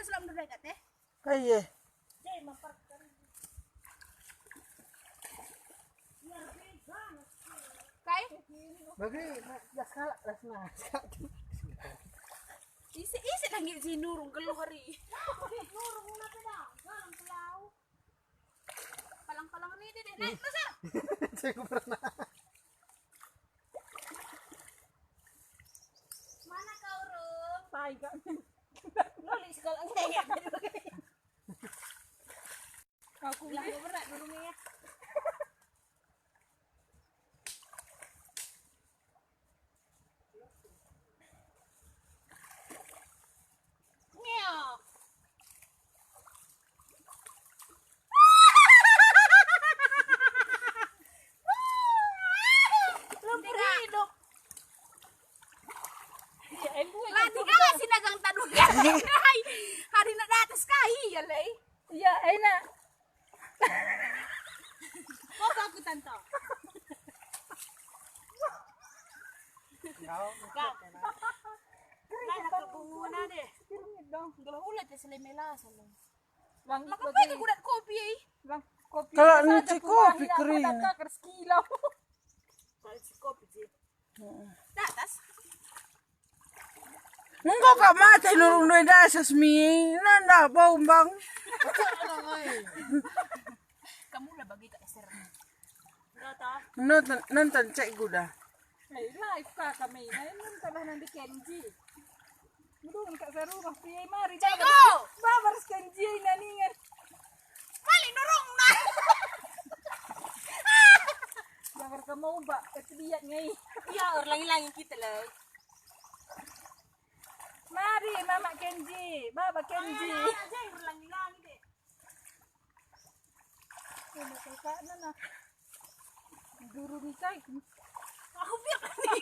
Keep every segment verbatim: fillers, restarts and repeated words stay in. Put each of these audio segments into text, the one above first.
Selam dulu dekat, eh. Kai, eh? Kai? Bagi, ya, sekalak, lah, sekalak. Isi, isi lagi si nurung keluar i. Nurung, nurung, nurung, nurung, nurung. Palang-palang ini deh, naik terus, ah. Saya pernah. Mana kau, Rum? Tai, Kak. Loli sekolah saya. Aku bilang berat dulu ya. Ngeok. Lumpur hidup. Lati kala si nagang tadu. Hari nak datas kai ya, Lei? Iya, enak. Kok aku tanto? Kau. Lah, kebungunan deh. Gelah ulat ya, selemela, selem. Lang, maka bagi apa kudat kopi, eh? Lang, kopi. Kalau nci kopi kering. Kalau si kopi, sih. Heeh. Datas. Engkau kak mate nurung doi dasas mi, nanda bau mbang. Kamu lah bagi tak eser. Nonton, nonton cek guda. Eh, live ka kami, nah, nonton lah nanti Kenji. Nurung kak sarumah, piye mari. Cek go! Babar Kenji, naningan. Balik nurung, nah. Jangan kamu, Mbak, keciliat ngai. Iya, orang langi-langi kita lah. Mari, Mama Kenji, Baba Kenji. Ayo, ayo, ayo, ayo, langi-langi deh. Ini kakaknya, nah. Duru ni kai. Aku biar ni.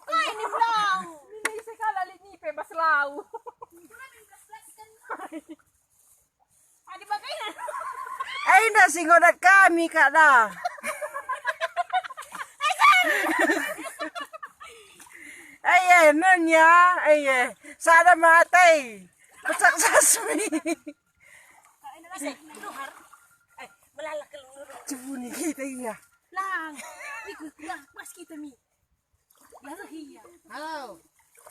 Kai ni belau. Ini sekali ni pe bas lau. Adi bage. Eh, nda si ngodat kami, Kak, dah. Eh, eh, nun ya, eh, eh. Sada mate. Pesak sasmi. Cebuni kita iya. Lang. Ikut, ikut, pas kita mi. Lalu iya. Halo.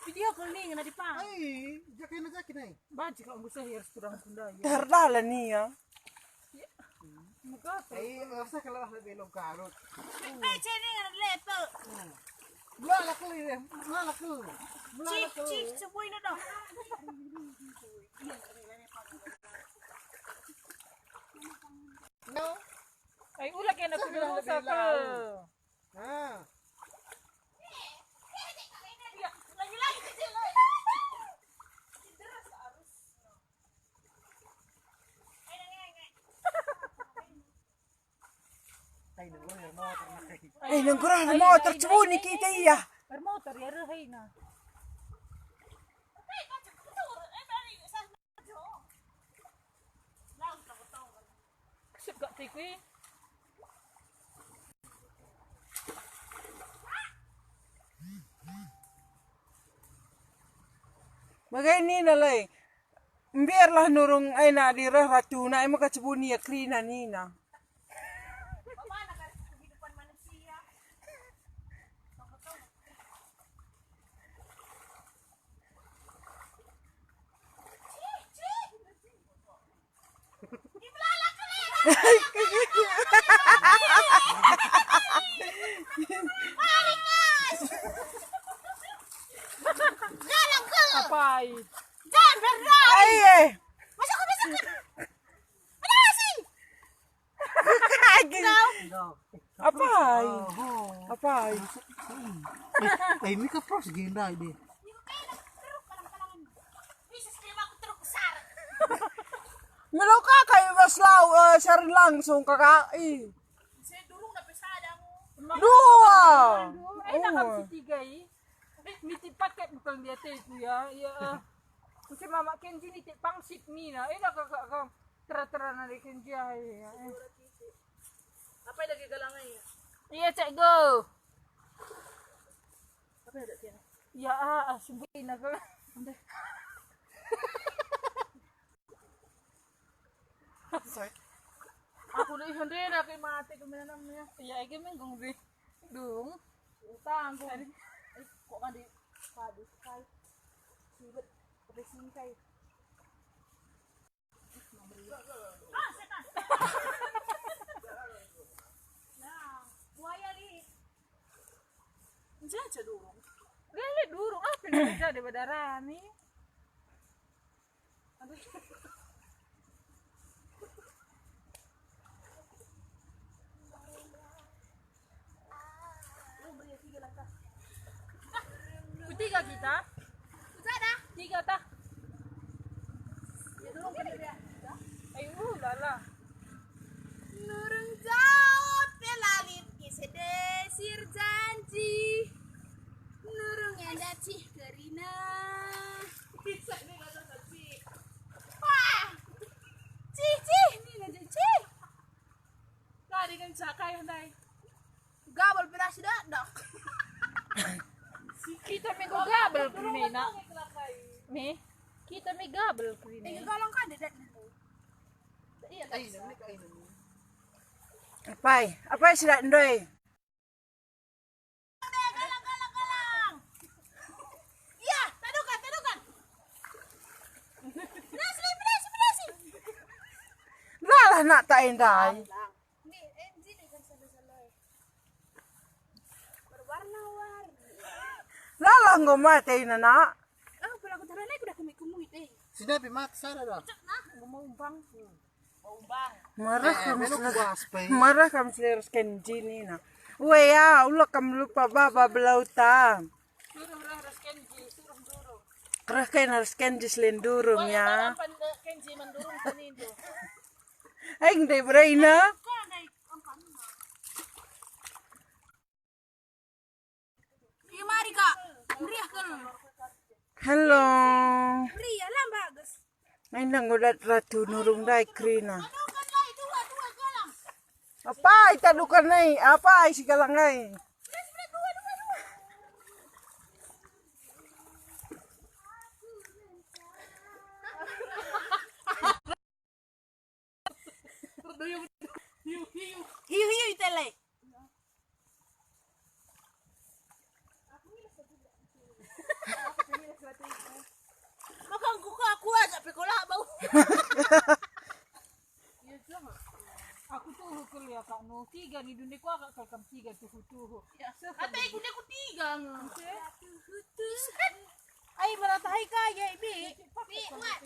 Video call nih ngena di pang. Ai, jakin aja kini. Banci kok nggak usah ya, sudah sudah ya. Terdalan nih ya. Muka apa? Ai, rasa kalau ada belok karut. Eh, cene ngena level. Belah lah kali deh, belah lah kali. Belah lah kali. Cik, cik, sebuah ini dah. No. Ai, ulah kena sudah lebih lau. Ah. Eh, nang kurang motor cebuni kita iya. Bermotor ya rehina. Sep gak tiki. Bage nina le, mbiarlah nurung ena adi reh ratuna, e maka cebuni ia kerina nina. Apai. Ai, eh. Apai. Apai. Eh, eh, ini ke pros genda ini. Melo kakak i bas lau, eh, sharing langsung kakak i. Dua. Enak kami si tiga i. Nitip paket bukan dia itu ya. Iya. Kusi mama Kenji nitip pangsit mina. Enak kakak kam. Tera-tera nari Kenji ya. Apa lagi galangai ya? Iya, cek go. Apa ada dia? Ya, ah, ah, sumbu- Ina kal. Sorry. Aku deh hende dah kayak mati ke mana namanya? Ya, ini minggu deh. Dung. Utang. Eh, kok kan di padu sekali. Sibet, kepesing kai. Ah, setan. Nah, buaya lit. Jaja durung. Gale durung, apa yang jadi pada rame? Aduh. Kutiga kita? Tiga tah. Ayo, lala. Nurung jauh pe la lit ise desir janji. Nurung enda cih kerina. Wah. Cih, cih, nina je cih. Tadi kan cakai ndai. Gabel pe la sidadak. Kita me go gabel kerina. Me, kita me gabel kerina. Tiga galang kan dedak itu. Iya, tak bisa. Apai, apai sidak ndai. Galang, galang, galang. Iya, tadukan, tadukan. Berhasil, berhasil, berhasil. Lalah nak tak endai. Ni, eh, sini kan salah-salah. Berwarna-warni. Lalah enggo mate ina, nak. Ah, pelaku taranai kuda kami kumui deh. Sini pi mak sada dah. Cek nah, enggo mau umbang. Marah Eh, kam melo sel-, kuas pe. Marah kam seleros kenji nina. Wea, ula kam lupa baba belauta. Suruh reh ras kenji, suruh ndurung. Reh ken ras kenji selendurung ya. Kenji mendurung sini tu. Aing dai beraina. Iya, mari, Kak. Meriah, Kak. Halo. Meriah lah, bagus. Main nang udah ratu nurung dai kerina. Aduh, kan, lai, dua, dua, galang. Apa ita dukan nai? Apa isi galang nai? Beres, beres, dua, dua, dua. Hiu, hiu, tele. Maka engko aku aja pe kola bau. Iya, jangan. Aku tuhu kal ya, Kak, no. Tiga ni dunde ku akak kal kam tiga tuhu-tuhu. Ya. Ate ku dia ku tiga nge. Oke. Ai, merata hai kai, ai, Bi. Bi, Wan.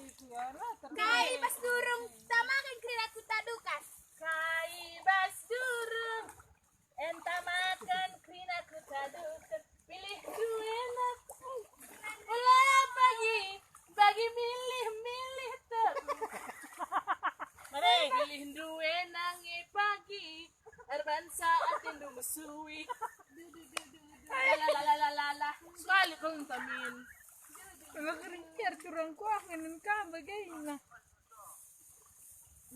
Kai bas durung, tamaken kerina kutadukan. Kai bas durung, entamaken kerina kutadukan. Pilih duena. Ula pagi, bagi milih-milih terus. Mari. Pilih duena nge pagi. Erbansa atendu mesui. La, la, la, la, la, la, la. Sekali kau minta min. Kalau kering kiar curang kuah ngenen kam bagaina.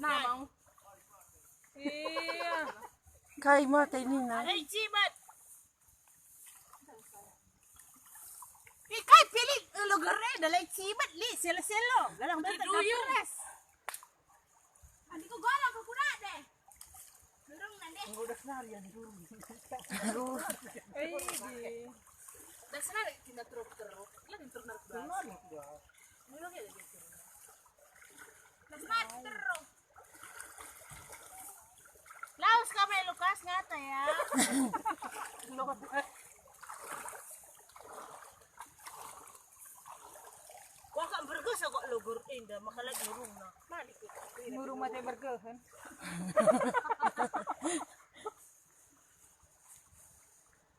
Nah, mau. Iya. Kai mata ini, nah? Ada cibat. Ikai pilih, eh, lo gere, dalai cibat, li, selo-selo. Galang bete. Duyung. Kapres. Andi ku galang ke kuda deh. Durung nande. Enggo udah senari yang durung. Eh, di. Udah senari kita terus-terus. Lah, terus narik. Senari, ya. Mulai aja gitu. Udah senari terus. Laus kami Lukas ngata ya. Wah, kak bergesa kok lugur indah, maka lagi nurungna. Malik kita. Nurung mate bergehen.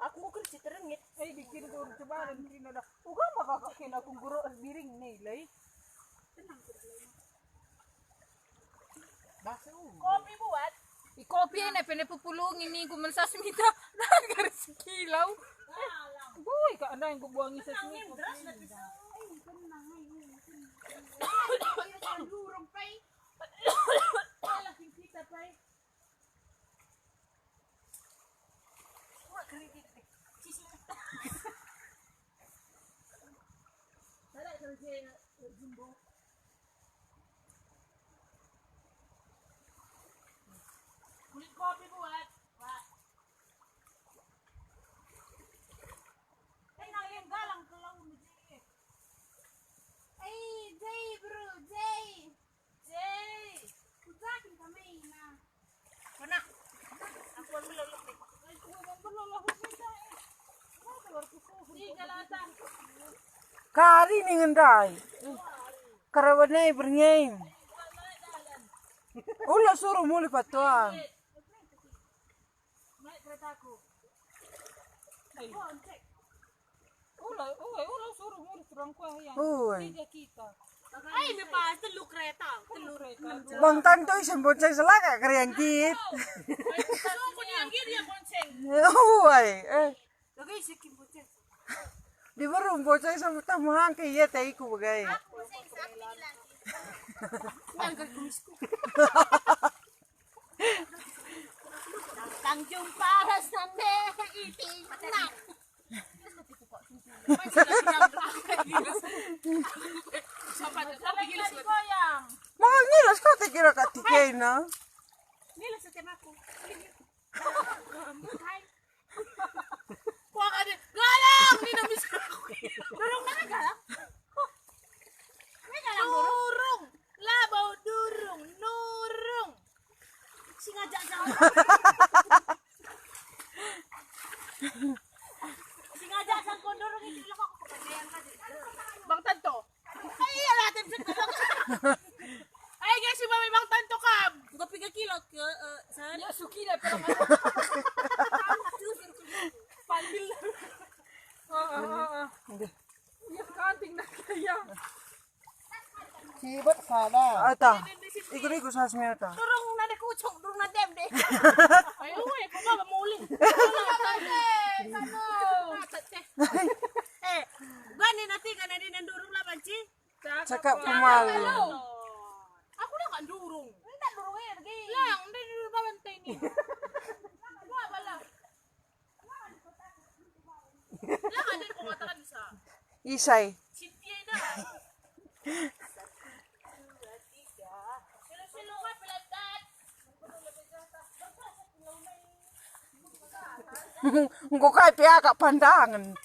Aku ngukur si terengit. Eh, bikin ku coba dan kena dah. Uga maka kak kena aku guru biring nih, lai. Tenang, tenang. Bahasa umum. Kopi buat. I kopi ene pene pepulungi minggu mensas mita. Nagar sekilau. Boi, kak, enda yang kubuangi sas minggu. Tenang, tenang. Durung, pai. Alah, kita, pai. Wah, kredit deh. Cicing. Kulit kopi buat, Pak. Eh, nang yang galang ke laun je. Eh, Jay, bro, Jay. Jay. Kujakin kami, nah. Kena. Aku ambil lalu. Aku ambil lalu, aku bisa, eh. Tiga lata. Kari ni ngendai. Karawan nai bernyain. Ula suruh muli patuan. Naik keretaku. Hei. Bonceng. Ula, ula, ula suruh ngurus orang kuah yang Oi. Tiga kita. Ai, me pas telu kereta, telu kereta. Bang Tanto isen bonceng selaka keriang kit. Sungguh yang gini ya bonceng. Oi, eh. Lagi sikin bonceng. Di baru bonceng sama tamu hangke ya teh iku bagai. Aku bonceng sapi lagi. Yang ke kumisku. Tang jumpa ras nande itinak. Mau ngilas kau tak kira kat tikena. Wah, ada galang ni, Nabi. Dorong mana galang? Ini galang durung. Durung. Lah, bau durung. Nurung. Si ngajak sang. Si ngajak sang kondorong itu lah aku kepedean tadi. Bang Tanto. Ai, iyalah, tim sukses. Ai, guys, si Mami Bang Tanto kam. Enggak tiga kilo ke, eh, San? Ya, suki dah, kalau nggak ada. Panggil. Oh, oh, oh, oh. Iya, kanting dah, ya. Cibat sada. Ata. Iku-iku sasmeta. Turung nade kucuk, turung nade em deh. Ayo, weh, kok nggak mulih? Eh, bani nanti kan ada nandurung lah, Banci. Cakap kemalu. Aku lah nggak durung. Nggak durung ya lagi. Lah, nggak durung apa ini? Gua apa lah? Lah, ada yang kau katakan bisa. Isai. Cintia dah. Satu, dua, tiga. Selu-selu kan pelekat. Engko kai pe akap pandangen.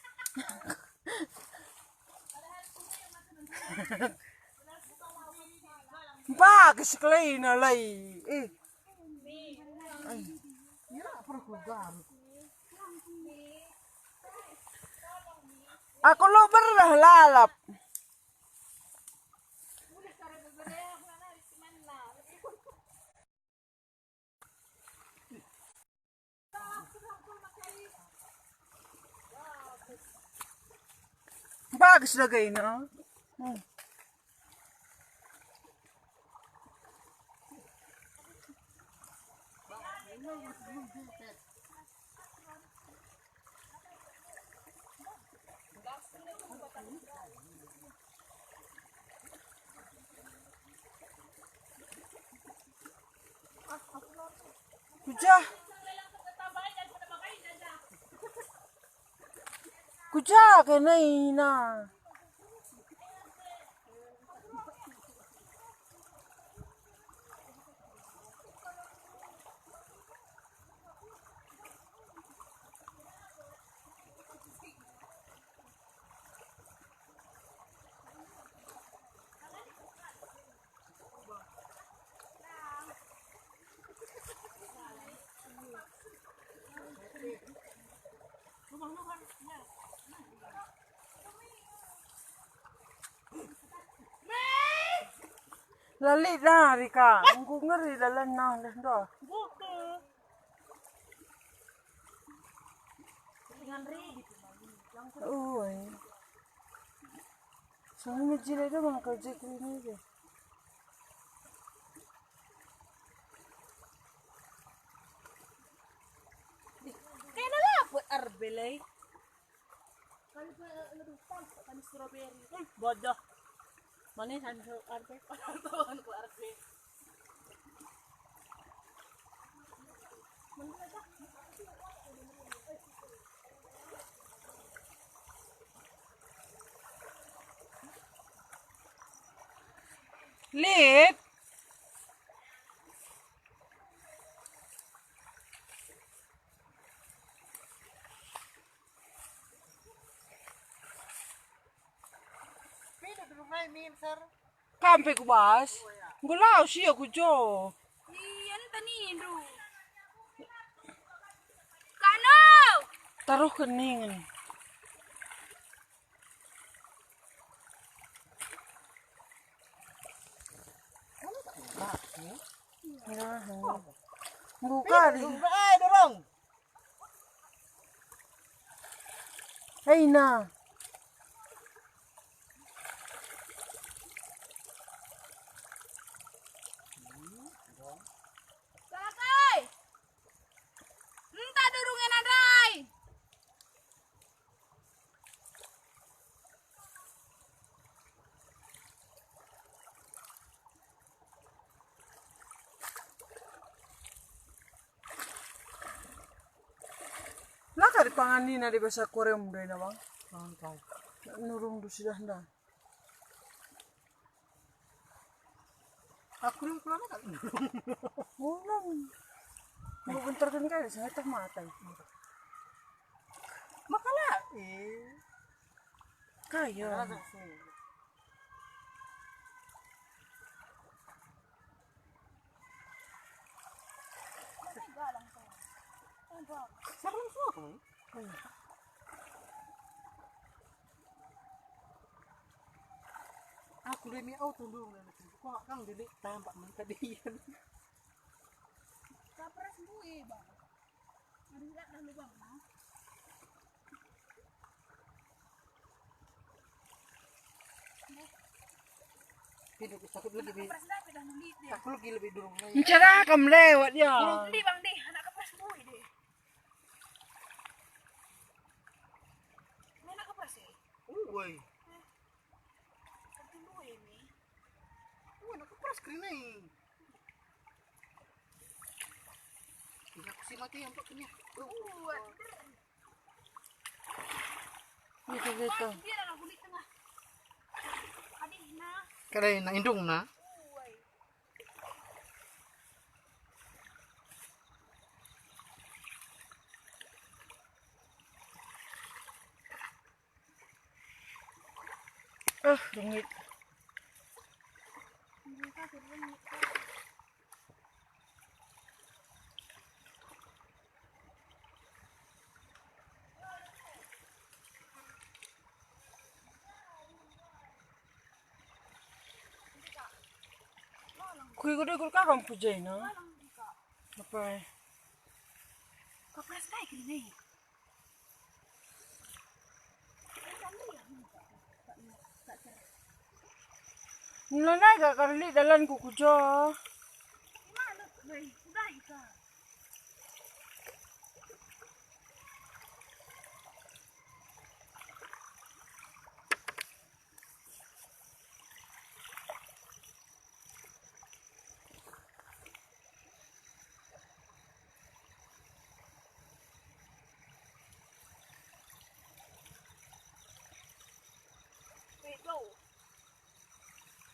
Bagus kelaina lai. Eh. Ai. Aku lo berah lalap. Bagus lagi ini. Hmm. Kuja. Kuja kena ina. Lali dah, Rika. Enggo ngeri dalan nah, dah, dah. Oi. Semua jile dah bang kerja ke ini aja. Kena lah buat arbelai. Kami pe, eh, lebih tahu kami strawberry. Hmm, bodoh. Mana yang ada arbe? Tahu kan ku arbe. Lit. Kam pe ku bas. Enggo lawes ia ku jo. Iya, enta nindu. Kano! Taruhken ningen. Nah, enggo kari. Ai, dorong. Hei, nah. Sakai! Enta durung e na ndai! La kari pangan nina di bas akuarium ndai na, Bang? Pangan kai? Nurung du sidah ndai. Aku rim kulana kak. Ulun. Mau bentar kan kali, saya teh mata. Maka la, eh. Kayo. Rasa sih. Sabar semua kamu. Aku demi auto dulu, kok kang dili tampak mentah dia. Kapras bui, Bang. Aduh, rak dah lubang, nah. Hidup sakit lagi, Bi. Kapras dah, dah nulit dia. Aku lagi lebih durung lagi. Ncara kam lewat dia. Bang, di, Bang, di. Anak kapras bui deh. Ini anak kapras ya? Uwai. Tentu ini. Uwai, anak kapras kering nih. Tidak si mati yang paknya. Uwai. Gitu, gitu. Dia dalam kulit tengah. Adih, nah. Kalau nak indung, nah. Uwai. Ah, rengit. Kui gede gul kakam pujai na. Apa? Kapras kai kene? Nilai gak kali dalanku ku jo.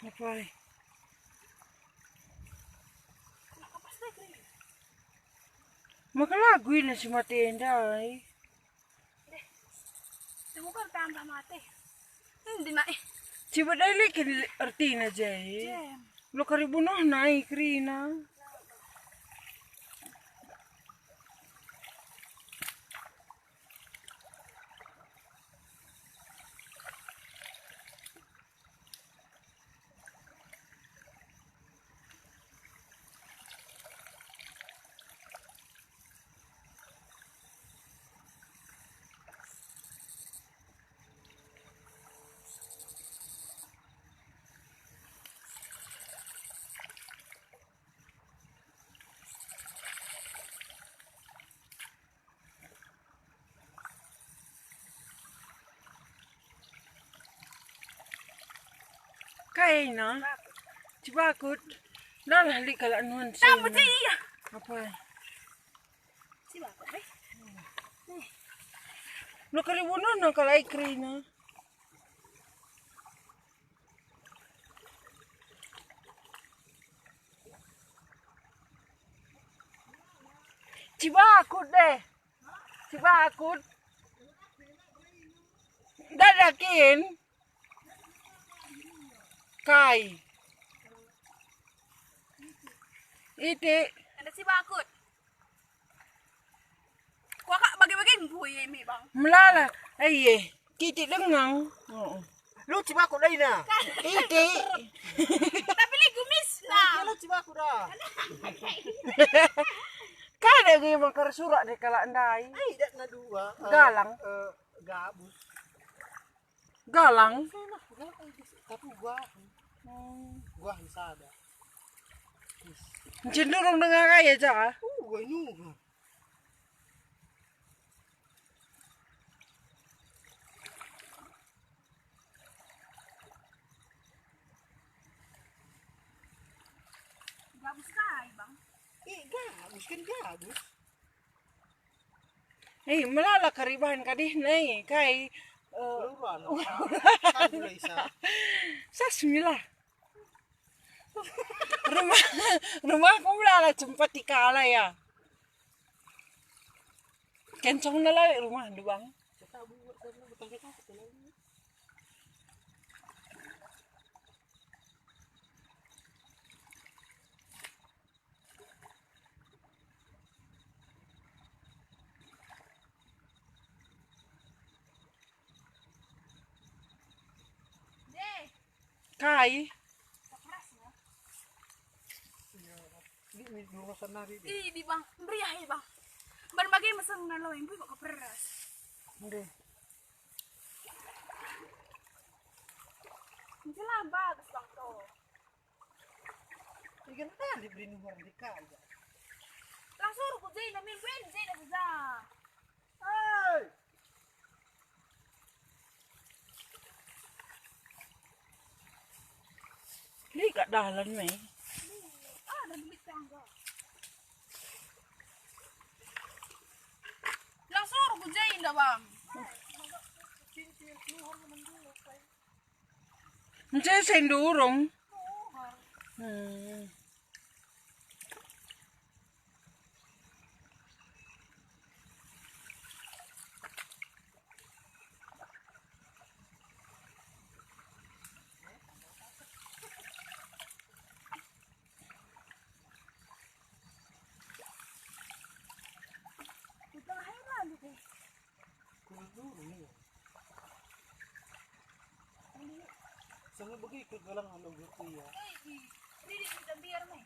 Apai? Maka lagu ina si mate ndai. Deh, tunggu kan tambah mate. Endi, Mak, eh? Ciba dai likin ertina je. Jem. Lo kari bunuh nai kerina. Kaina, cibakut, dalah lit kalak nuan. Tamu sini. Iya. Apa? Cibakut, eh. Lo kari bunuh nang kalak kerina. Cibakut deh. Cibakut. Dada kin. Kai. Iti. Ada cibakut. Kuakap bage-bage mbue me, Bang. Melala. Eh, iye. Kitik dengang. Heeh. Lu cibakut daina. Iti. Tapi lit kumisna. Lu cibakut dah. Kada ge mangkar surak deh kalak ndai. Ai, datna dua. Eh, galang. Eh, gabus. Galang. Galang, tapi gua. Hmm. Gua sada. Ncendurung dengar aja, Cak. Uh, gua nyuruh. Gabus kai, Bang? Eh, gabus kan gabus. Eh, melala keribahan kadih nai kai, eh, Uruan. Kan mulai sa. Sasmilah. Rumah, rumahku melala cempat ikala ya. Kencong nalai rumah, Bang. Kai? Idi, Bang, meriah ya, Bang. Ban bage meseng naloi, mbue kok keperas. Nde. Jelas bagus, Bang, tuh. Ikan tadi beri nuhur di kaya. Lah suruh ku jenda, min buen jenda saja. Hei. Lit dalan me. Ah, dan duit tangga. Lah suruh ku jenda, Bang. Ence sendurung. Hmm. Kurang dulu nih. Sama begitu galang anu gitu ya. Ini kita biar nih.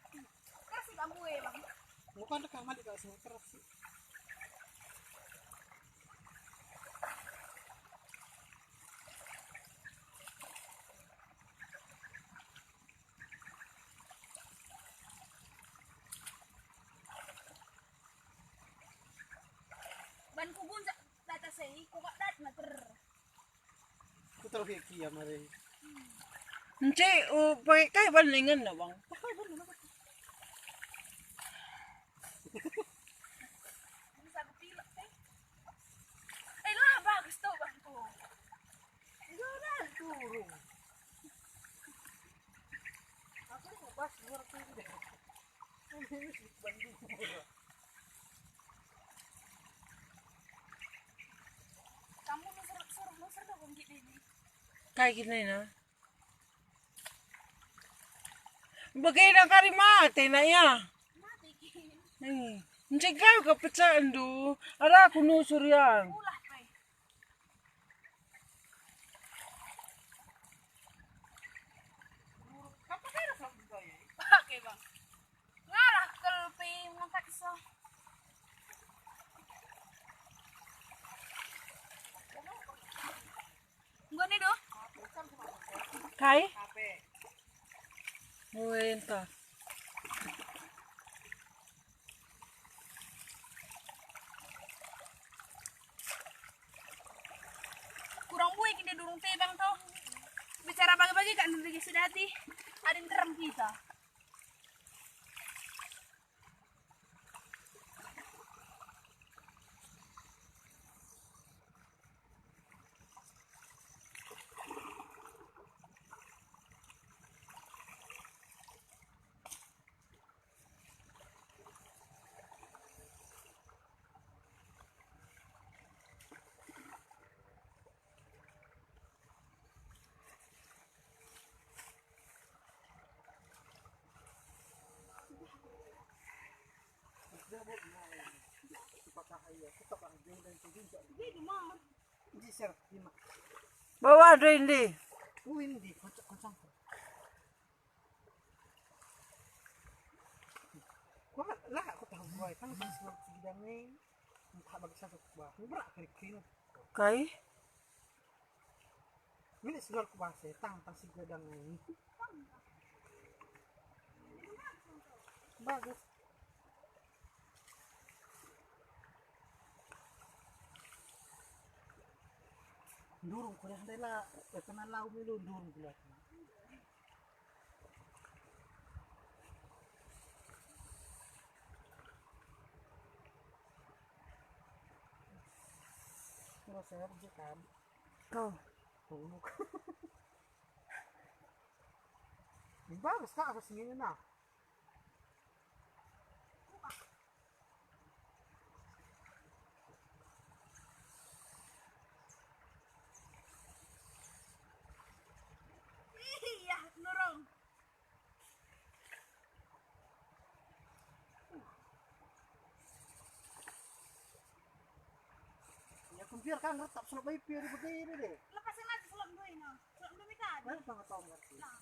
Kasih kamu ya, Bang. Bukan dekat mandi kalau semua keras sih. Ban kugunjak data sei, kukak datna ter. Kuterus ya kia mari. Ence, uh, pakai kai ban lengan na, Bang? Pakai ban lengan. Bisa kepilek, eh. Eh, lah, bagus tuh, Bang, tuh. Enggak ada turun. Aku mau pas luar tuh deh. Bandung. Kamu nuser, suruh nuser dong gini. Kayak gini, nah. Bagenda kari mate na ya. Mate ki. Eh, ncegah kepecakndu. Ada aku nusur yang. Ulah pe. Apa kira sama juga ya? Pakai, Bang. Ngalah kel pe ngangkat iso. Enggak nih, doh. Kai? Wenta. Kurang bue kita durung tebang toh. Bicara bagi-bagi kan dari sedati. Ada yang terang kita. Bawa do indi. Ui, indi, kocok-kocok. Kuah lah, aku tahu buai kan pas waktu sidang ni. Entah bagi satu kuah. Berak kering-kering. Kai? Ini segar kuah setang, tang si gadang ni. Bagus. Ndurung kuliah ndai la, eh, kena lau milu ndurung kuliah. Terus saya kerja kan. Tuh. Tuh. Bagus kak, aku sendiri nah. Iya, nurung. Ya, kumpir kan ngertap selop bayi piu di begini deh. Lepasin aja selop dua ini. Selop dua ini tadi. Baru sama tahu ngerti. Nah.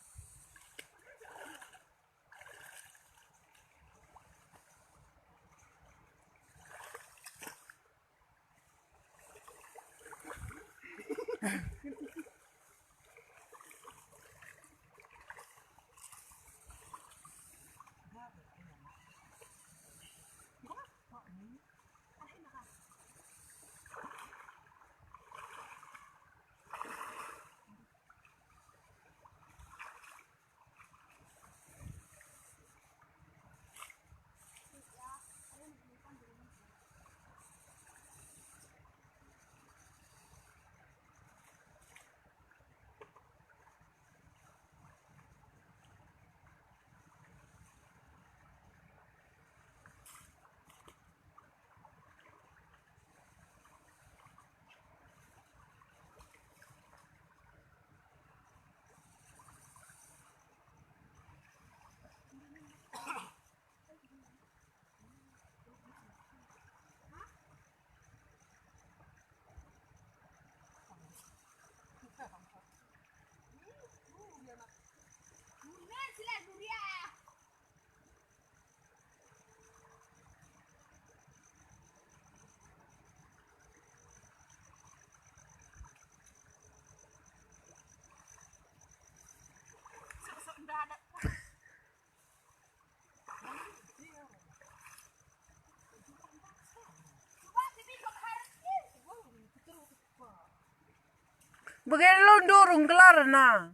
Bage lo ndurung gelarna.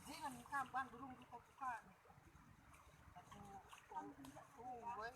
Jangan kapan dulu buka-buka. Aku, oh, oh, gue.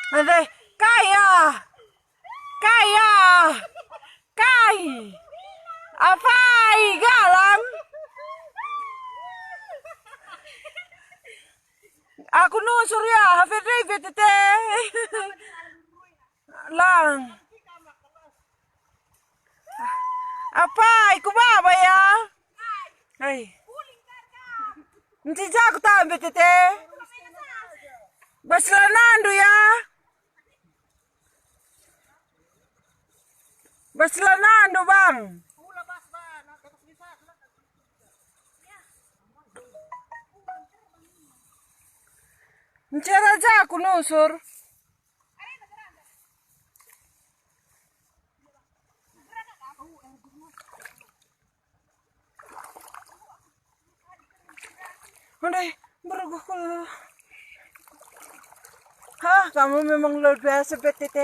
Ade, kai ya? Kai ya? Kai? Apai galang? Aku nusur ya, H P D B T T. Lang. Apai ku baba ya? Hei. Ncija ku tambe tete. Bas lanandu ya. Bas lanandu bang. Ncara ja ku nusur. Udah, beruguh kul. Hah, kamu memang luar biasa, B T T.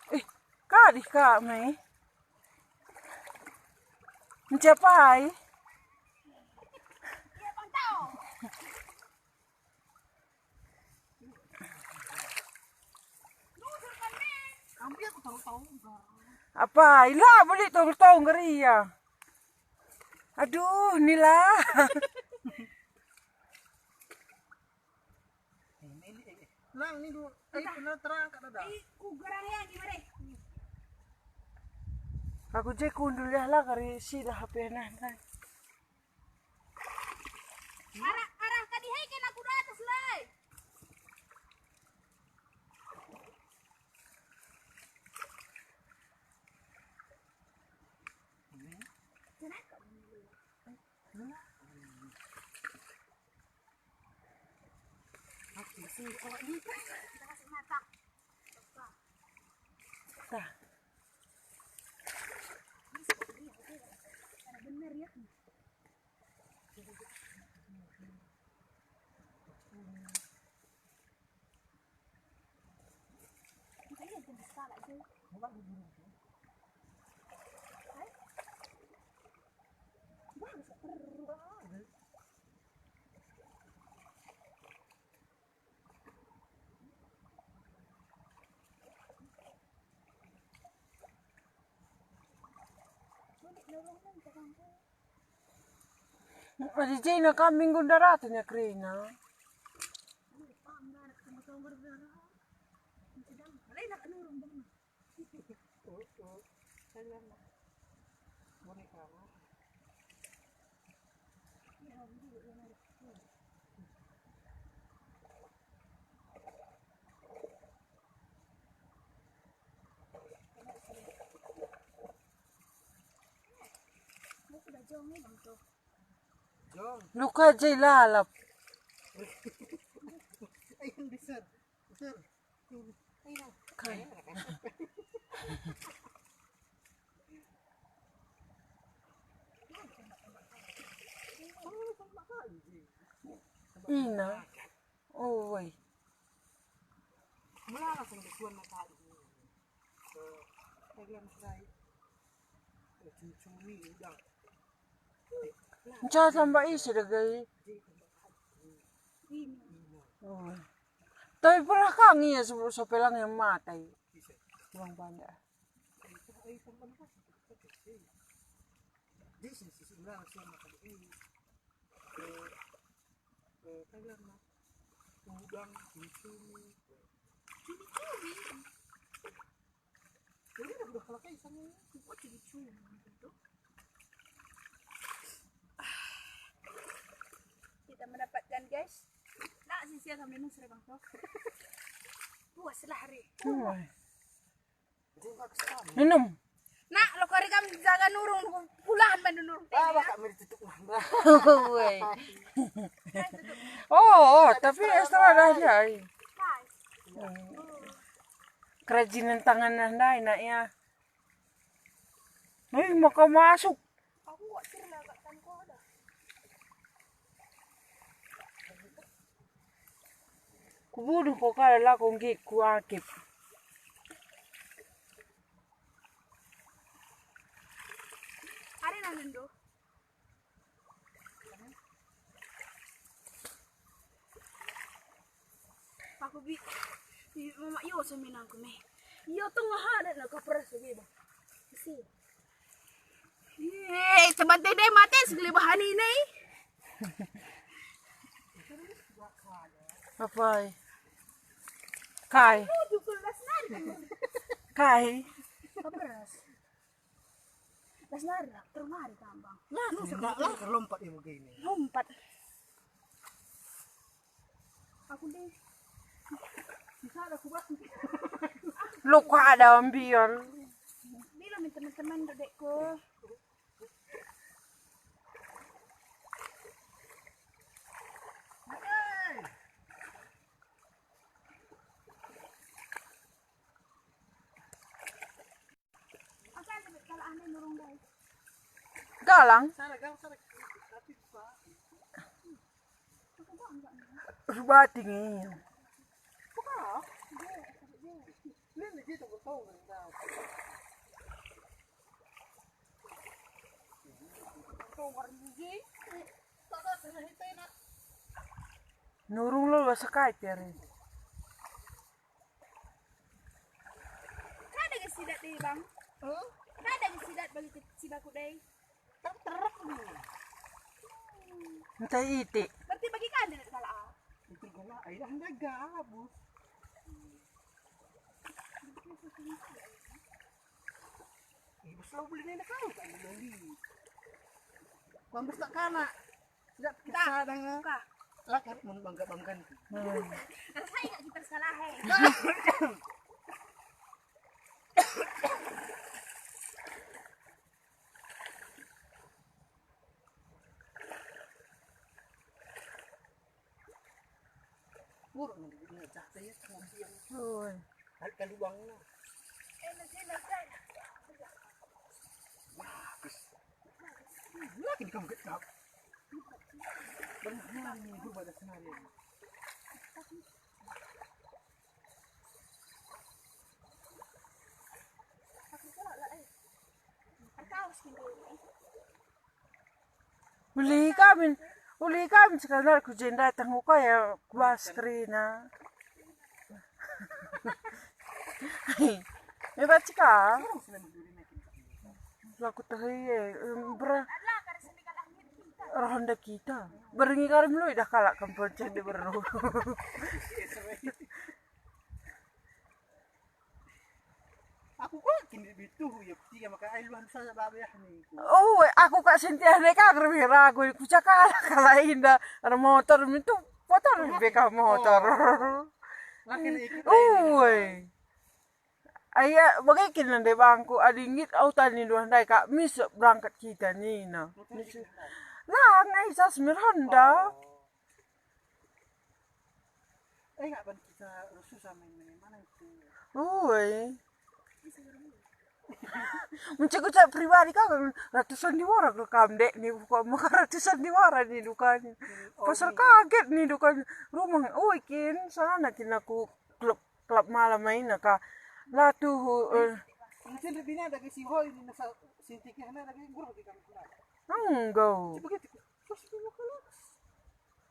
Eh, kadih, Kak, Mei. Mencapai. Apai la beli tong-tong geria. Aduh, nila. Lang ni du, eh, kena terang kat dada. Aku je kundul ya lah kari sidah H P nah, nah. Arah, arah tadi hai kena kuda atas lai. Tah. Bener ya. Adi jena kami nggo ndaraten ya kerina. Sudah jong ni bang tu. Luka je lalap. Kai. Ina. Oi. Melala sing besuan mata. Cuma udang. Nca tambah isi dage. Oh. Tapi pernah kang ia sebelum sopelang yang mata i. Uang banda. Udang, cumi-cumi. Jadi udah, udah selesai sana. Kok cumi-cumi gitu? Kita mendapatkan, guys. Nak, sia-sia kami nus rebang toh. Puas lah hari. Woi. Minum. Nak, lo kari kami jaga nurung, pulahan bandu nurung. Ah, bakak meri tutup manda. Woi. Oh, oh, tapi extra dah dia. Kerajinan tangan nah ndai, nak, ya. Hei, maka masuk. Kubunuh ko kalak lako nggit ku akip. Are nandendo. Aku bi, bi mama yo seminangku me. Yo tengah ada nak kapras lagi bah. Si. Eh, teman teh deh mate segala bahan ini. Apai? Kai. Oh, jukul ras nari. Kai. Kapras. Las nari lah, terus mari tambang. Nah, enggak lah, lompat ibu gini. Lompat. Aku deh. Bisa ada kubah. Lo kok ada ambiar. Bilang nih teman-teman dedekku. Galang. Subating. Nurung lo sekai piarin. Kada ge sidat deh, Bang? Huh? Kada ge sidat bagi ke-, si baku deh. Terterek nih. Entah itik. Berarti bagi kan deh salah. Itu gala, ai dah enggak gabus. Ih, bos lo beli nenek kau kan beli. Mambes tak kana. Tidak kita sadang. Lah kan mun bangga-banggakan. Hmm. Rasai enggak kita salah, he? Buruk nih, dia capek ya, tengah siang. Oi. Balik ke lubang lah. Bagus. Lagi di kamu kecap. Benar nih, berubah dari senari. Uli kami, uli kami sekarang ku jenda tengok ya kuas kerina. Ini baca ka? Laku teh, eh, em, bra-, rohanda kita. Berngi kari melu idah kalak kempel cende beru. Aku kok kini bitu ya, tiga maka ai luhan saja babe ya ni. Oh, aku kak sintia ne kak lebih ragu, ku cakala kala inda ada motor mintu motor beka motor. Makin ikut. Oi. Aya bage kin nande bangku adi nggit au tani luhan ndai kak mis berangkat kita nina. Mis-, Lang, ai, Jasmine Honda. Oh. Eh, nggak ban kita rusuh sama yang mana itu. Ue. Mencegah cak pribadi kau kan ratusan di wara ke kam dek ni, kok maka ratusan di wara ni dukanya. Oh, pasal iya. Kaget ni dukanya. Rumah, ue, kin sana kin aku klub, klub malam main ka. Lah tuh, eh. Mungkin lebihnya ada ke si Hoi ini, nasa si Tiki sana ada ke guru di kampung. Enggak. Coba gitu. Terus itu mau kelas.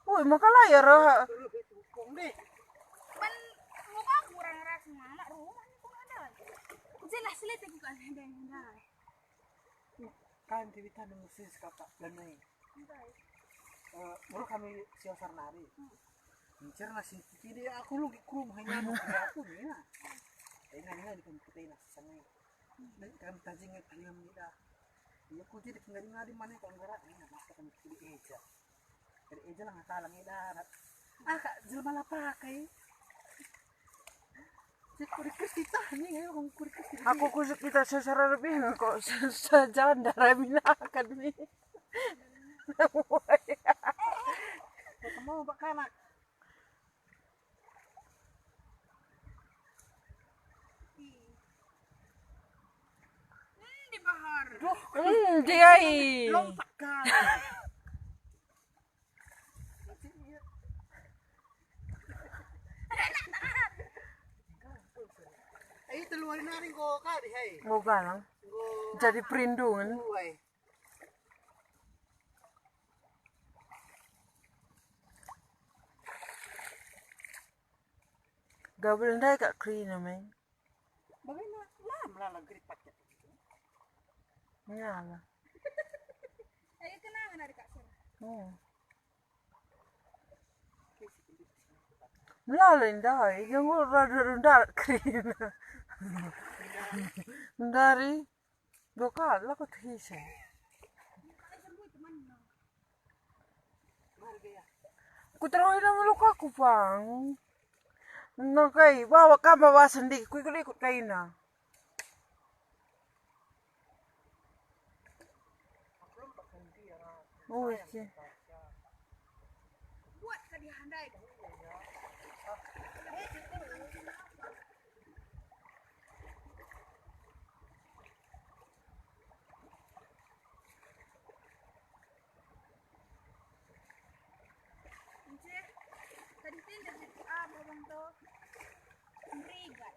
Woi, maka layar, ah. Ban muka kurang ras mama rumah ni kurang ada. Jelas lihat aku kan ada yang dah. Kan cerita nunggu si sekapa dan nai. Eh, baru kami siosar nari. Incer nasi kiri aku lu di krum hanya aku ni lah. Ini ini di komputer nasi sana. Dan kan tajing ayam ni dah. Iya, ku jadi ngadi-ngadi mana kok enggak, eh, masa kami kiri eja. Jadi eja lah ngatalang i darat. Ah, kak, jelma la pakai. Cek ku request kita ni, ayo, kong ku request kita. Aku kusuk kita sesara lebih kok sejanda raminakan ni. Ketemu bak kanak. Hmm, di bahar. Duh, hmm, dia i. Lompat kan. Eh, telu hari nari engko kadi, hei. Engko galang. Engko jadi perlindungan. Uai. Gabel ndai kak kerina, men. Bagaimana? Lah, melala gerit paket. Melala. Ayo kenangan ada kak sini. Oh. Melala ndai, yang rada-rada kerina. Ndari. Doka, lako tehisa. Kuterohi nama lukaku, pang. Nakai, bawa kamba basen di, kuikut-ikut kaina. Oh, isi. Buat ka dihandai. Ence, tadi tenda jadi apa, Bang, to? Merigat.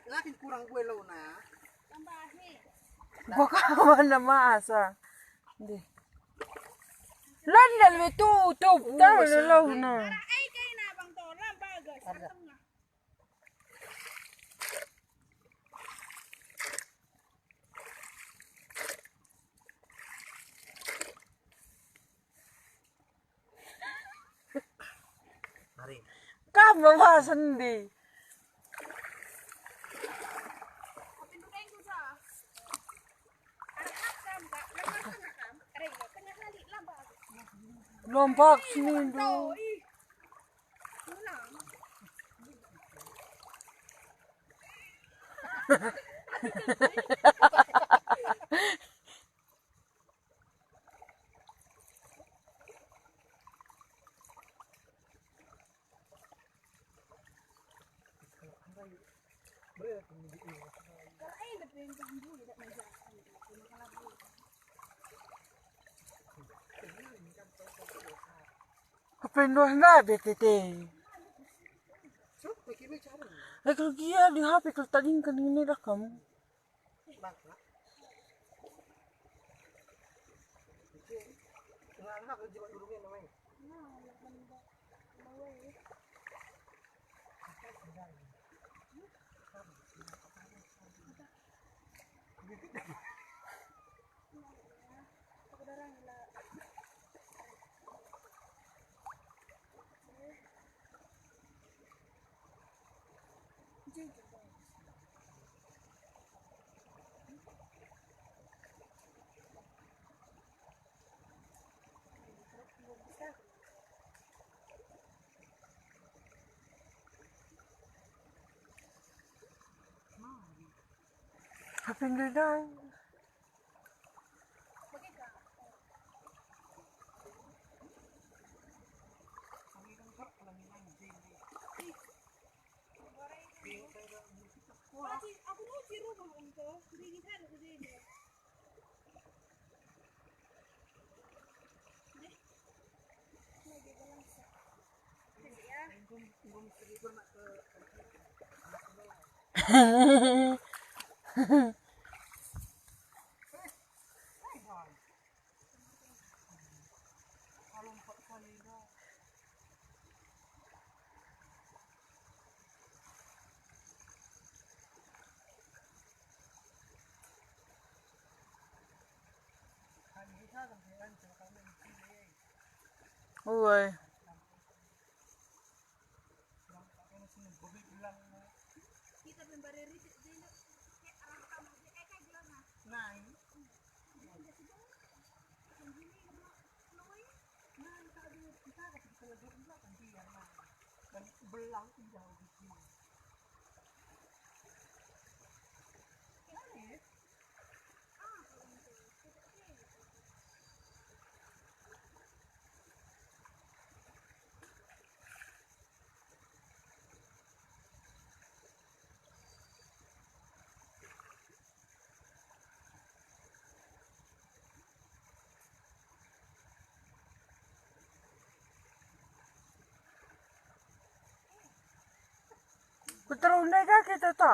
Lakin kurang kue lo, nah. Tambahi. Gua kawan nama asa. Deh. Landa lebih tutup, tahu lo, nah. Arah ai kaina, Bang, to, lam bagas, tengah. Mari. Kam bawa sendi. Lompat sini, Ndu. Kependuah nda B T T. Eh, kalau gia di H P kalau tadingken ini dah kamu. Apa yang dia dah? Ue. Kuterundai ka kita ta.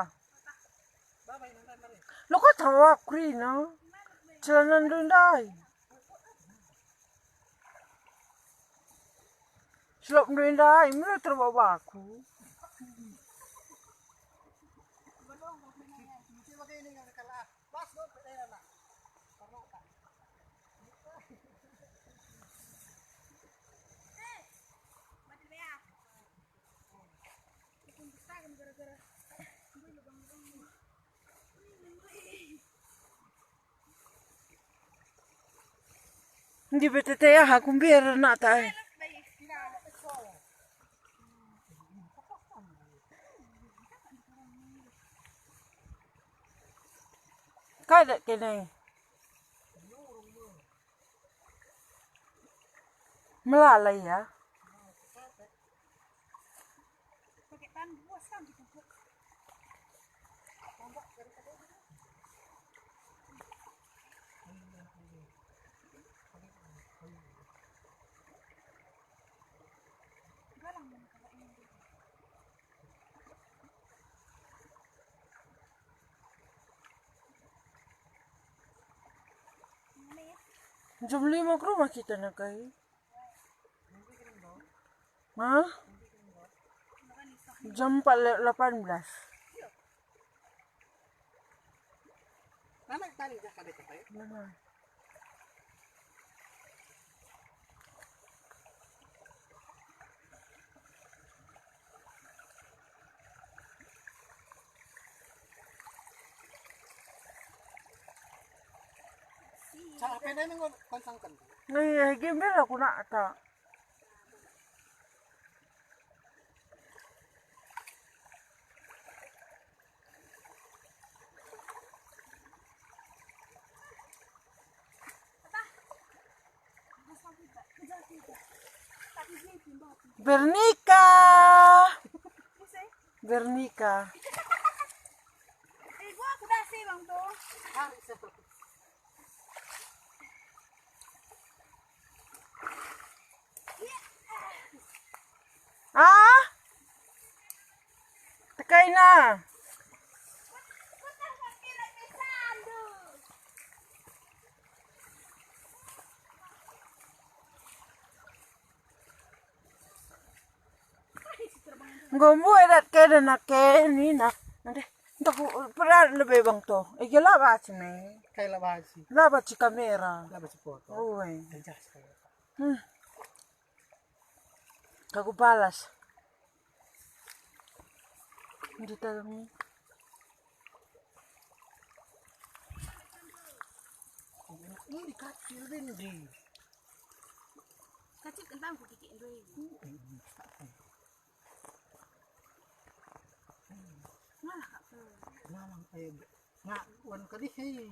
Lo kata aku kerina. Celana ndai. Selop ndai, mula terbawa aku. Ndi betete aha kumbiar nata e. Kada kene. Melala ya. Jam lima ke rumah kita nak kai. Hah? Jam empat le-, delapan belas. Mana tadi dah kada capai? Mana? Cara pendek nengok konsangkan. Nah, iya, gembel aku nak tak. Bernika. Bernika. Ah? Tekaina. Enggo mbue dat keda nake nina. Ande, entah ku pernah lebe bang to. Ege la baci me. Kai la baci. La baci kamera. La baci foto. Ue. Yang jelas kamera. Hmm. Aku balas. Ndi talang ni. Ini kacil, Bendi. Kacil kentang ku kiki ndoi. Ngalah kak. Ngalah, ayo. Nak, wan kali hei.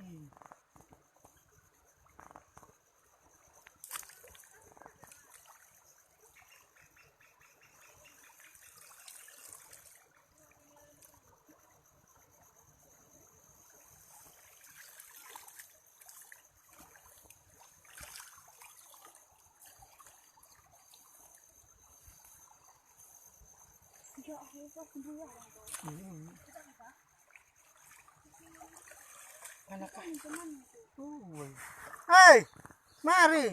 Manakah? Hei, mari.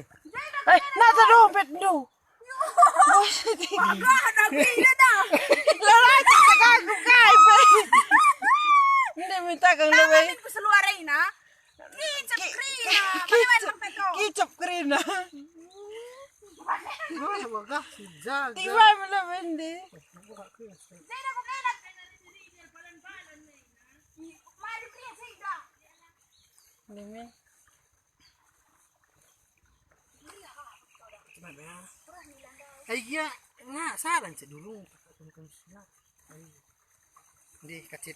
Eh, nata dompetndu. Wah, dah gila dah. Lalai tak aku kai, Be. Ini minta kang lebih. Ku seluar ina. Kicap kerina. Kicap kerina. Wah, wagah si jaga. Tiba belum ini. Ini, Mi. Ai gia, nga salah cek dulu. Ndih, kacit.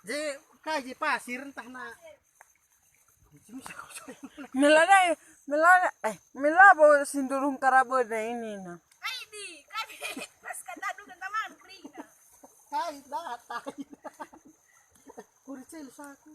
Je, kai je pasir entah na. Mela dai, mela, eh, mela bo sindurung karabena ini na. Ai di, kai pas kata dulu tentang maghrib na. Kai dah, tai. Kuricel saku.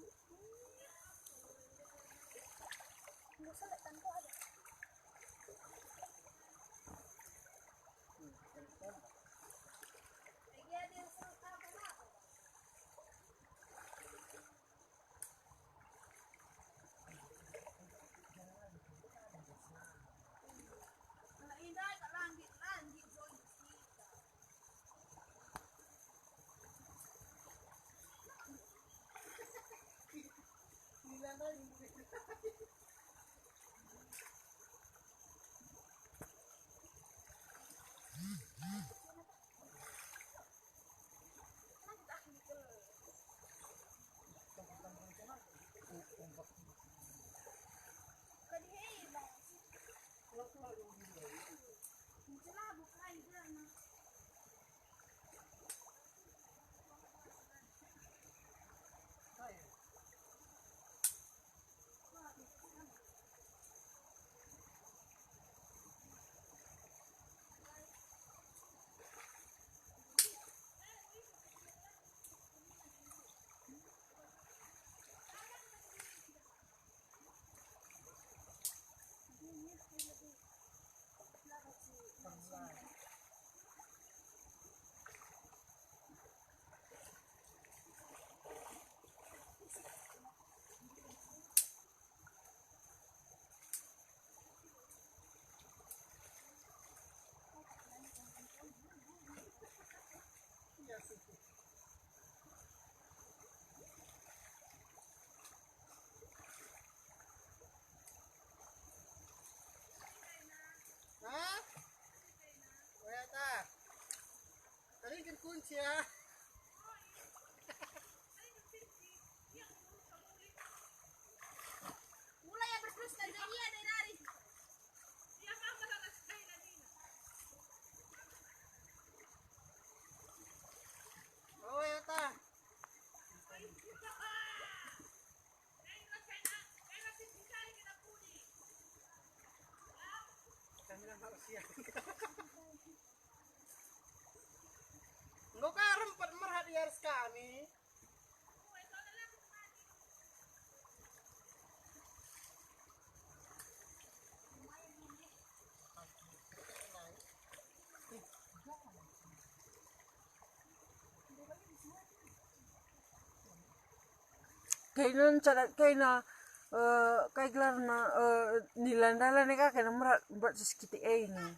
Hah? Oh ya, ta. Tadi kan kunci ya. Mulai ya berterus dan jadi ya dari nari. Oh ya, ta. Enggo ka rempet merhat i aras kami. Kaina ncadat kaina, eh, kai gelarna, eh, nilan dalan e ka kaina merat, merat sesekiti e ini.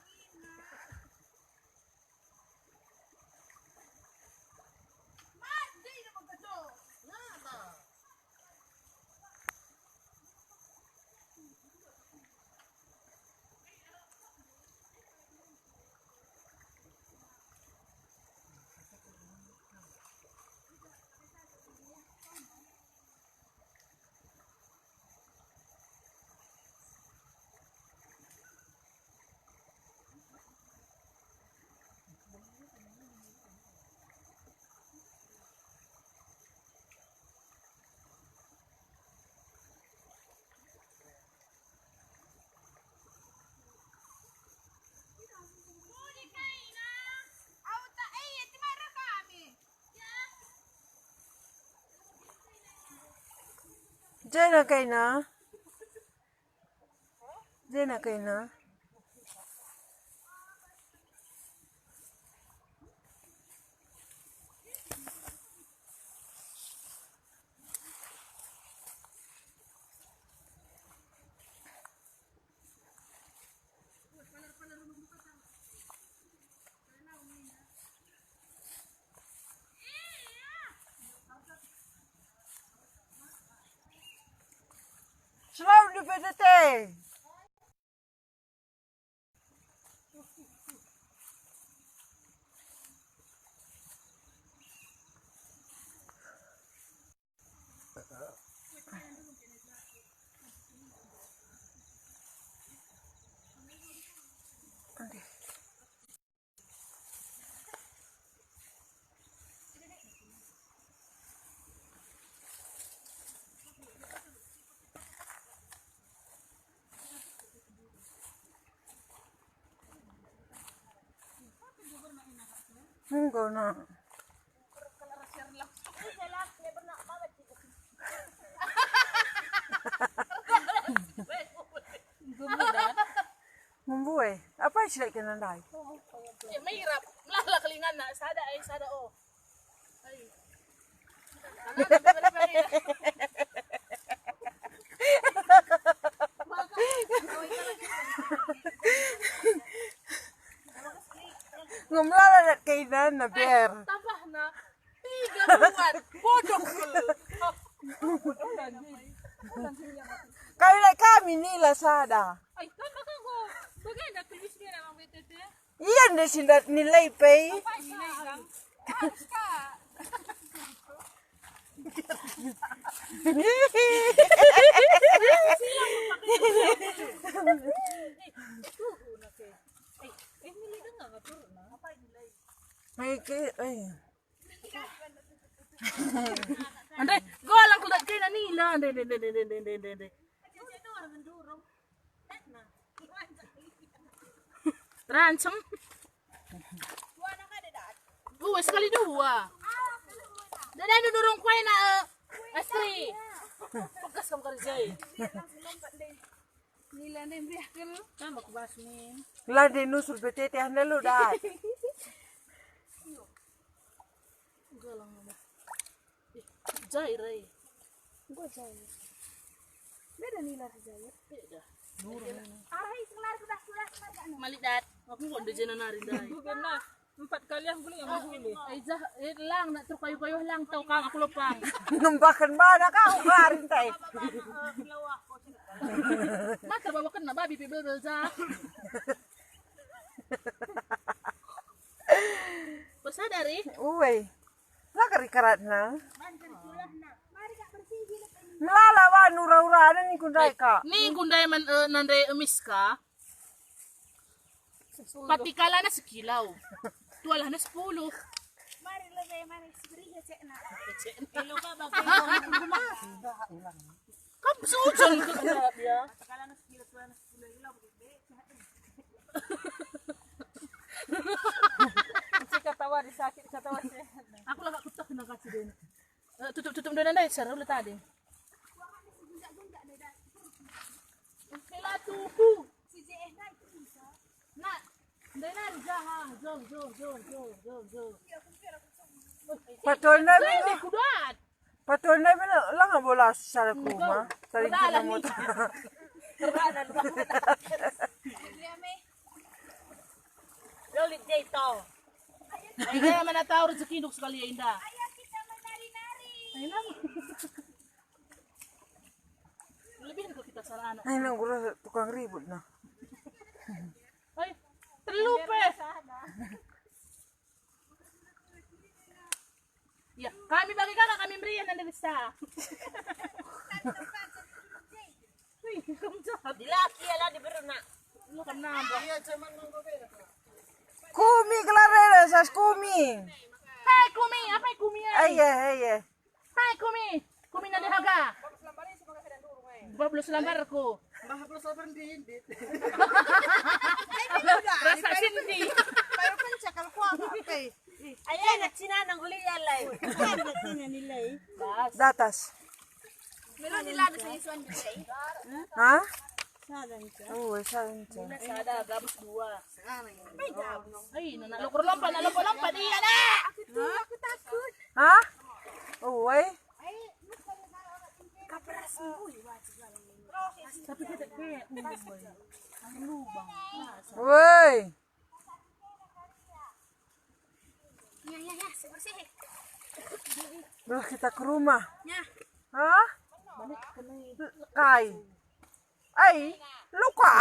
Jena kaina. Jena kaina. P T T. Enggo, Nak. Mbue, apai si la kena ndai? Eh, mirap, melala kelinganna, sada, eh, sada, oh. Ai. Enggo melala dat keinanna, Ber. Tambahna. Tiga buat. Bodoh kul. Kami naik kami nila sada. Ai, kan maka go. Bagenda kul bis bela mang B T T. Iya, nde si ndat nilai pe. Apa nilai, Kang? Harus, Kak. Tuh, nak, eh. Eh, eh, nilai dengar ngatur, nah. Apa nilai? Ai, ke, ai. Andre, golang kudat kena nila, andre, andre, andre. Rancem. Dua sekali dua. Dada dudurung kuena, eh, Astri. Pegas kamu kerja. Nila ndai meriahken. Kan aku bas min. La ndai nusul B T T anda lu dah. Galang mama. Ih, jair ai. Gua jair. Beda nila si jair. Beda. Arah i selar sudah sudah sudah. Malik dat. Aku kok udah jena nari ndai. Bukan nah. Empat kali aku guling sama guling. Eh, jah, eh, lang, nak terus kayu-kayu lang, tau kang aku lopang. Nembahkan mana kau kemarin, tai? Mata bawa kena babi pe belbel, jah. Persadari? Uwe. Lah kari karatna. Melala wan ura-ura, ada ni kundai, Kak. Ni kundai man, eh, nandai emis ka. Pati kalana sekilo. Tualahna sepuluh. Mari lebe, mari seberi ya cekna. Kecekna. Ilo ka bagi. Kam sujung ke kena dia. Pati kalana sekilo, tualahna sepuluh kilo, bebe. Cek katawa di sakit, katawa sehat. Aku lah gak kutak kena kaci deh. Eh, tutup-tutup dona ndai, seru le tadi. Kela tuku. Nak, ndai nari jaha, jom, jom, jom. Patolna Ndai, mino. Ndai kudat. Patolna mino, langa bola sara ke rumah. Sara Berdalan kita nih. Motor. Berdalan, Bang. Lolit jai to. Enda mana tahu rezeki duk sekali ya, Indah. Ayo kita menari-nari. Ayo, Nam. Lebih ke kita salah anak. Ayo, Nam, gua tukang ribut, nah. Hai, telu pe. Ya, kami bagi kakak, kami meriah nanti bisa. Wih, kamu jahat. Dilaki ya lah, diberu, nak. Lu kan nambah. Iya, cuman nunggu beda. Kumi kelar, sas kumi. Hei, kumi, apa kumi, eh? Aye, aye. Hei, kumi. Kumi nade haga. Bablu selambar ku. Bablu selambar ndi? Rasa sindi. Baru kencak kalau kuah, oke. Ayo, anak Cina nang kuliah, lai. Anak Cina nilai. Datas. Melo ni lada sa isuan bisa. Hah? Sada nca. Oh, sada nca. Nina sada, gabus dua. Ai, nana lokur lompat, nana lokur lompat, iya, nak. Aku tuh, aku takut. Hah? Oh, woi. Kaperas muli wajib. Tapi kita kayak, woi. Lubang. Woi. Ya, ya, ya, bersih. Duh, kita ke rumah. Ya. Hah? Kai. Ai, luka.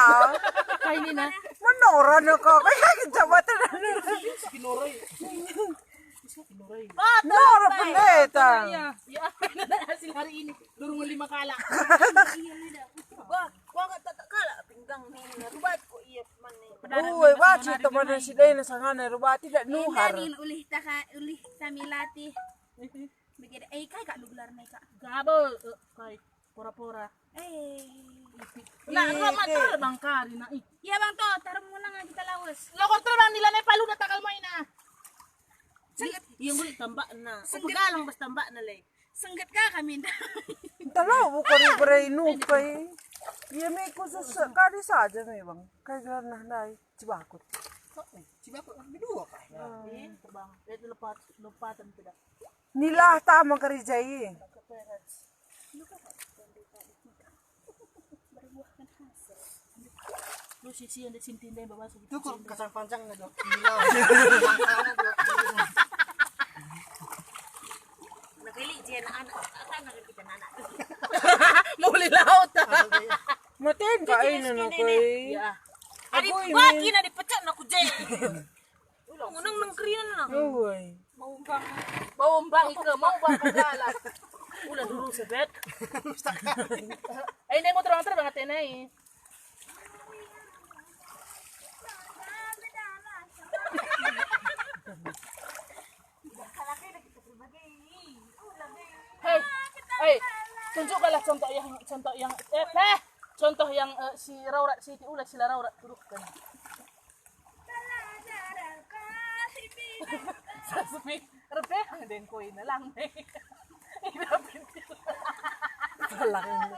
Kai nina? Menora ne kok. Kai kejabatan. Nora pendeta. Iya. Ya, hasil hari ini. Durung lima kalak. Iya, iya. Wah, wah, tak, tak kalak pinggang ni. Rubat kok iya, man ni. Uwe, wajib teman si dai na sangana rubat tidak nuhar. Enda nin ulih taka, ulih kami latih. Begitu, eh, kai kak lu gelarna, kak? Gabo, eh, kai pora-pora. Eh. Nah, iya, rumat terbang kari, nah, ih. Iya, Bang, toh, taruh mulang kita lawes. Lo kok terbang di lanai palu na takal maina. Sengget. Iya, ngulik tambakna. Sengget. Pegalang bas tambakna, le. Sengget ka kami, nda. Entah lo, bukan iberai nupai. Iya, me khusus kari saja memang. Kai gelarna ndai, Cibakut. Kok, eh, Cibakut, ah, dua kah? Ya. Hmm. Eh, terbang. Eh, lepas, lopatan tidak. Nilah tama kerja i. Lu sisi yang di sini tindai bawa suku. Tukur kacang panjang nggak dua kilo. Nak beli je anak-anak, akan nak kita anak. Muli laut. Maten ka ini nak koi. Ya. Adi bagi nak dipecah nak kuje. Ngeneng nengkerinan nang. Oi. Mau umbang. Mau umbang ike, mau umbang ke dalam. Ulah dulu sebet. Eh, ini mau terang-terang ate nai. Hei, hei, tunjukkanlah contoh yang, contoh yang, eh, eh, contoh yang, eh, si raurat siti, ulah si la raurat tuduhken. Sepi, rebeh dengko ina lang. Ina pintu. Lang.